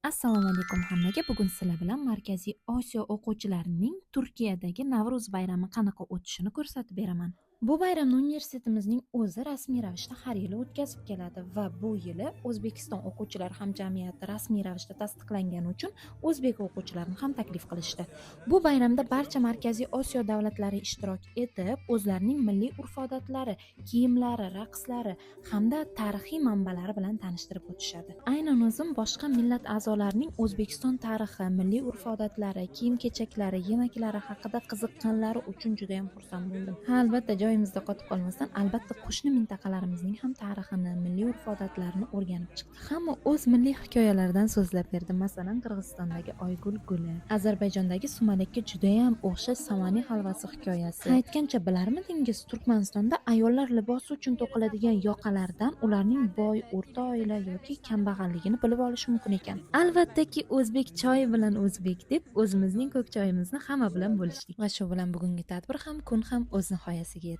Assalomu alaykum hammaga. Bugun sizlar bilan Markaziy Osiyo o'quvchilarining Turkiyadagi Navro'z bayrami qanaqa o'tishini ko'rsatib beraman. Bu bayramni universitetimizning o'zi rasmiy ravishda har yili o'tkazib keladi va bu yili O'zbekiston o'quvchilar hamjamiyati rasmiy ravishda tasdiqlangani uchun o'zbek o'quvchilarini ham taklif qilishdi. Bu bayramda barcha Markaziy Osiyo davlatlari ishtirok etib, o'zlarining milliy urf-odatlari, kiyimlari, raqslari hamda tarixiy manbalari bilan tanishtirib o'tishadi. Aynan o'zim boshqa millat a'zolarining O'zbekiston tarixi, milliy urf-odatlari, kiyim-kechaklari, yemaklari haqida qiziqqanlari uchun juda ham xursand bo'ldim. Ha, albatta joyimizda qotib qolmasdan, albatta qo'shni mintaqalarimizning ham tarixini, milliy urf-odatlarini o'rganib chiqdik. Hamma o'z milliy hikoyalaridan so'zlab berdi. Masalan, Qirg'izistondagi Oygul guli, Ozarbayjondagi sumalakka juda ham o'xshash samani halvasi hikoyasi. Ha, aytgancha, bilarmidingiz, Turkmanistonda ayollar libosi uchun to'qiladigan yoqalardan ularning boy, o'rta oila yoki kambag'alligini bilib olish mumkin ekan. Albattaki, o'zbek choyi bilan o'zbek deb o'zimizning ko'k choyimizni hamma bilan bo'lishdik. Va shu bilan bugungi tadbir ham, kun ham o'z nihoyasiga yetdi.